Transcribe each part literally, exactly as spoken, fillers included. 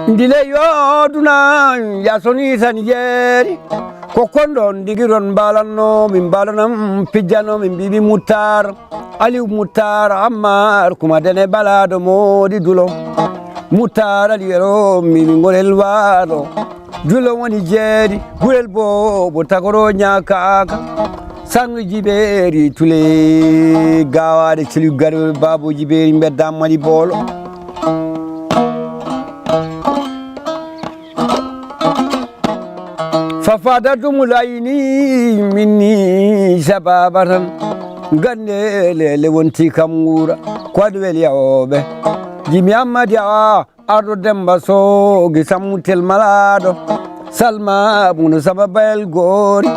Ndile yo duna ya soni tan yeeri. Ko kon ɗon ndigi ɗon mbalanno, min mbalanam pijjano, min mbiimi Muttar, Aliou Muttar, Ammar, kuma dene balaɗo moodi dulo. Muttar Ali ero, mbiimi ngorel waɗo. Dulo woni jeeri, gurel boobo tagoro ñaakaaka. Sannu jibeeri tule gawaade celi gari baabo jibeeri mbedda mali boolo. Fafada dumul ayni minni sababa tan. Gande lele wonti kam nguura. Ko waɗi weli yawooɓe. Jimi Ammadi awa arɗo Demba Soogi Sammutel Malaaɗo. Salma Bunu Samba Bayel Goori.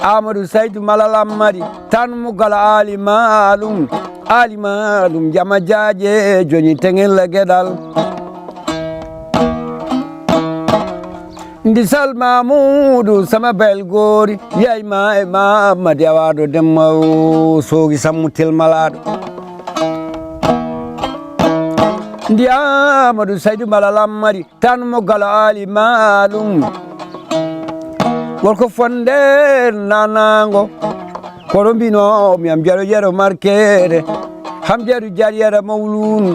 Amadou Saydou Malal Ammadi. Tan Mugal Ali Maalum. Ali Maalum Jama Jaaje Joñi Teŋel Geɗal. Ndi Salma Muudu Sama Bel Goori, yayma e Mamadi Awaado Demma o Soogi Sammu Tel Malaaɗo. Ndi Amadou Saydou Malal Ammadi, tan mo Galo Ali Maalum. Gorko fonde nanango. Kono mbino mi am jaro jaro markere. Hamjadu jariyara mawlun.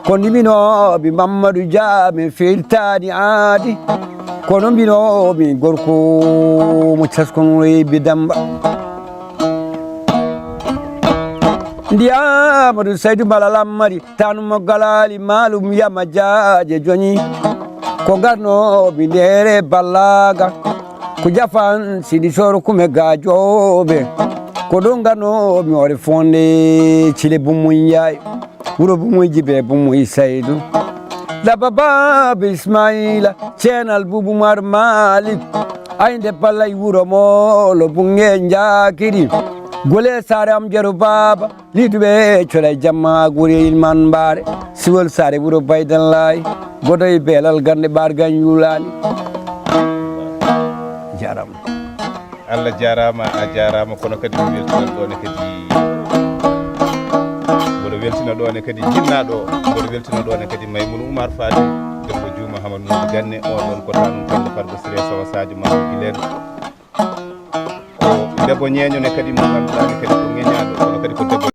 Ko ndimino mi Mamadou Dia mi filtani aadi. Kono mbino mi gorko mo caskon rebi damba. Ndi Amadou Saydou Malal Ammadi, tan mo Galali Maalum Yama Jaaje Joñi. Ko ngarno mi ndere ballaga. Ko jafan sidi soro kume gajoɓe. Ko ɗo ngarno mi ore fonde cile bummuy njaay. Wuro bummuy jibe bummuy saydu. Daba baba Ismaila, ceenal bubu Mar Malik. Aynde ballay wuro molo bunge njakiri. Gole sare am jero baba. Liduɓe cola e jamma guri ilman mbaare. Siwol sare wuro baydan laay. Godo e belal gande bargan yulani. Jaram. Allah jarama, a jarama, kono kadi mi weltinan ɗone kadi. Mboɗo weltina ɗone kadi jinnaɗo, mboɗo weltina ɗone kadi Maymouna Oumar Fati, debbo Juma Hamad Moussa Ganne, o ɗon ko tan kande fargo Sire Sowa Sadio Mamadou Guilaine. Ko debbo ñeeño ne kadi mo ganduɗa ne kadi ko ŋeñaɗo, kono kadi ko debbo